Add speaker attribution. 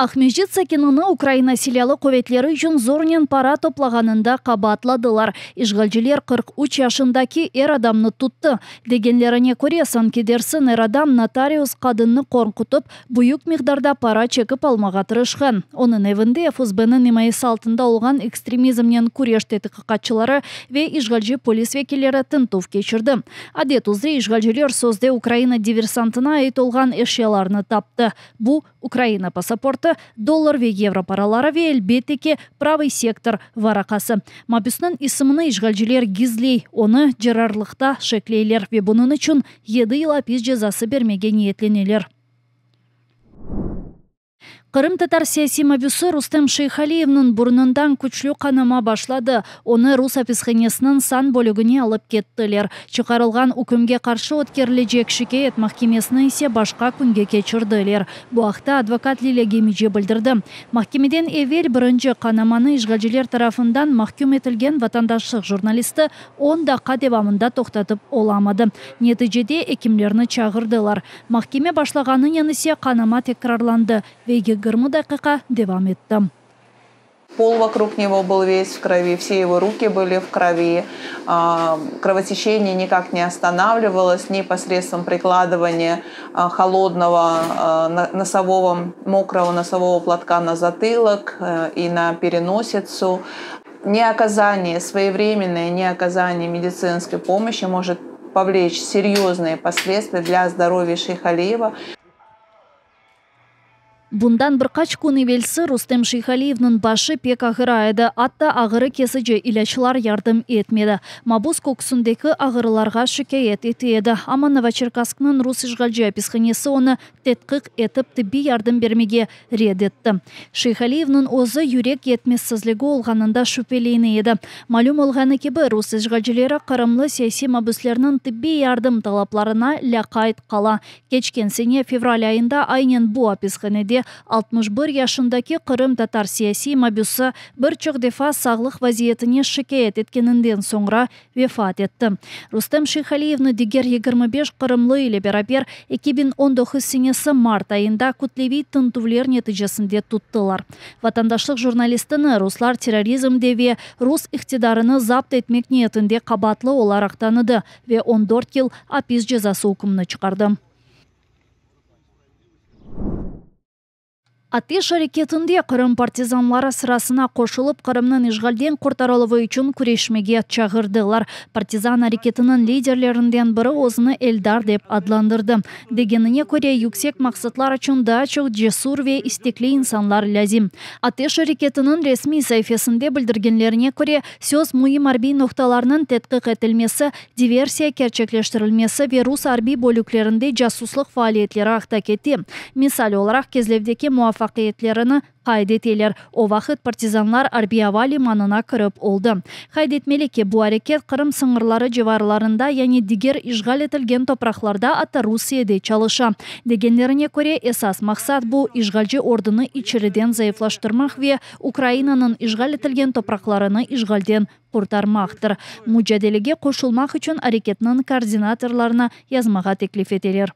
Speaker 1: Aqmescit sakinini Ukraina Silâlı quvetleri içün zornen para toplağanında qabaatladılar. İşğalciler 43 yaşındaki er adamnı tuttı. Degenlerine köre, sanki dersin er adam notarius qadınnı qorqutıp, büyük miqdarda para çekip almağa tırışqan. Onıñ evinde FSBniñ imayesi altında olğan ekstremizmnen küreş tedqiqatçıları ve işğalci polis vekilleri tintüv keçirdi. Adet üzre işğalciler sözde Ukraina diversantına ait olğan eşyalarnı taptı. Bu, Ukraina pasaportı, dollar ve yevro paraları ve, elbette ki, Pravıy sektor varaqası. Mabüsniñ isimini işğalciler gizley, onı cerrarlıqta şekleyler ve bunıñ içün yedi yıl apis cezası bermege niyetleneler. Qırımtatar siyasiy mabüsi Rustem Şeyhaliyevniñ burnundan küçlü qanama başladı. Onı rus apishanesiniñ san bölügine alıp kettiler. Çıqarılğan ükümge qarşı ötkerilecek şikâyet mahkemesini ise başqa künge keçirdiler. Bu aqta advokat Lilâ Gemici bildirdi. Mahkemeden evel birinci qanamanı işğalciler tarafından mahküm etilgen vatandaşlıq jurnalisti on daqqa devamında toqtatıp olamadı. Neticede ekimlerni çağırdılar. Mahkeme başlağanınen ise qanama tekrarlandı ve 20 daqiqa devam etti.
Speaker 2: Пол вокруг него был весь в крови, все его руки были в крови. Кровотечение никак не останавливалось ни посредством прикладывания холодного носового, мокрого носового платка на затылок и на переносицу. Неоказание, своевременное неоказание медицинской помощи может повлечь серьезные последствия для здоровья Шейхалиева.
Speaker 1: Bundan bir qaç kün evelsi Rustem Şeyhaliyevniñ başı pek ağıra edi, atta ağırı kesici ilâclar yardım etmedi. Mabus köksündeki ağırılarğa şikâyet ete edi, amma Novoçerkassknıñ rus işğalci apishanesi onı tedqiq etip tibbiy yardım bermege red etti. Şeyhaliyevniñ özü yürek yetmezsizligi olğanında şübhelene edi. Malüm olğanı kibi, rus işğalcileri qırımlı siyasiy mabüslerniñ tibbiy yardım talaplarına lâqayt qala. Keçken sene fevral ayında aynen bu apishanede 61 yaşındaki qırımtatar siyasiy mabüsi bir çoq defa sağlıq vaziyetine şikâyet etkeninden soñra vefat etti. Rustem Şeyhaliyevni diger 25 qırımlı ile beraber 2019 senesi mart ayında kütleviy tintüvler neticesinde tuttılar. Vatandaşlıq jurnalistini ruslar terrorizmde ve rus iqtidarını zapt etmek niyetinde qabaatlı olaraq tanıdı ve 14 yıl apis cezası ükümini çıqardı. Ateş areketinde Qırım partizanları sırasına qoşulıp, Qırımnıñ işğalden qurtarıluvı içün küreşmege çağırdılar. Partizan areketiniñ liderlerinden biri özüni Eldar dep adlandırdı. Degenine köre, yüksek maqsatlar içün daa çoq cesur ve istekli insanlar lâzim. Ateş areketiniñ resmiy saifesinde bildirgenlerine köre, söz müim arbiy noqtalarnıñ tedqiq etilmesi, diversiya kerçekleştirilmesi ve rus arbiy bölüklerinde casuslıq faaliyetleri aqta kete. Misal olaraq, Kezlevdeki muvafaqiyetlerini qayd eteler, o vaqıt partizanlar arbiy ava limanına kirip oldı. Qayd etmeli ki, bu areket Qırım sıñırları civarlarında, yani diger işğal etilgen topraqlarda, atta Rusiyede çalışa. Degenlerine köre, esas maqsat bu, işğalci ordunı içeriden zayıflaştırmaq ve Ukrainanıñ işğal etilgen topraqlarını işğalden qurtarmaqtır. Mucadelege qoşulmaq içün areketniñ koordinatorlarına yazmağa teklif eteler.